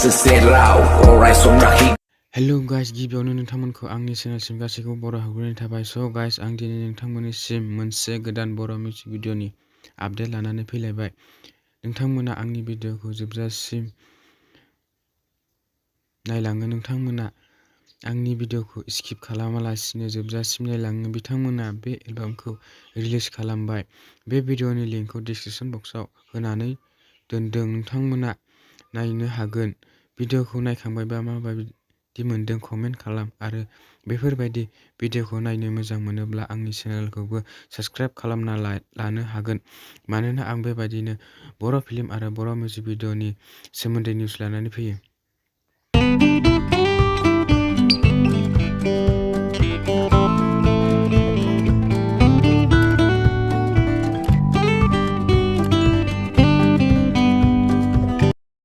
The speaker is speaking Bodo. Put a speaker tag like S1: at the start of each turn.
S1: Hello guys, गिबियावनो नोंथांमोनखौ आंनि चेनेलसिम गासैखौबो बर' हाबग्रोनाय थाबाय। स' गाइस, आं दिनै नोंथांमोननिसिम मोनसे गोदान बर' मिउजिक भिडिअ'नि आपडेट लानानै फैलायबाय। नोंथांमोना आंनि भिडिअ'खौ जोबजासिम नायलाङो, नोंथांमोना आंनि भिडिअ'खौ स्किप खालामालासिनो जोबजासिम नायलाङो, बिथांमोना बे एलबामखौ रिलिज खालामबाय। बे भिडिअ'नि लिंकखौ डिसक्रिपशन बक्सआव होनानै दोनदों, नोंथांमोना नायनो हागोन। भिडिअ'खौ नायखांबायबा माबायदि मोनदों कमेन्ट खालाम, आरो बेफोरबायदि भिडिअ'खौ नायनो मोजां मोनोब्ला आंनि चेनेलखौबो साबस्क्राइब खालामना लानो हागोन, मानोना आं बेबायदिनो बर' फिल्म आरो बर' मिउजिक भिडिअ'नि सोमोन्दै निउस लानानै फैयो।